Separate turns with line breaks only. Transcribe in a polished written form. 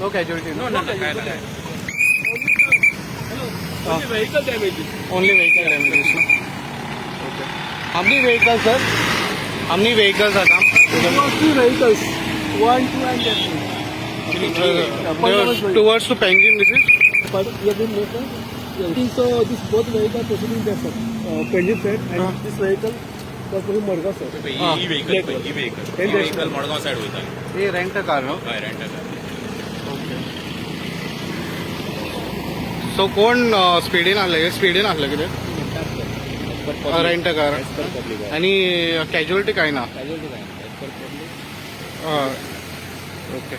No casualty?
No, no, काय ना.
Vehicle damage.
Only vehicle damages, no? Okay. How many vehicles, sir? How many vehicles are there?
Three vehicles. One, two, and that one.
Towards to Panjim, this is?
Pardon, you have been left, sir? Yeah. I think so. This both vehicle proceeding there, sir. Panjim side and this vehicle was proceeding Madgaon, sir.
He vehicle, he vehicle, he vehicle Madgaon side वयता.
हे rent a car, no?
हय, rent car.
Okay. So कोण स्पिडीन आहले? स्पिडीन आहले कितें? Rent a car आणि casualty काय ना?
कॅज्युअलिटी काय?
हय, ओके.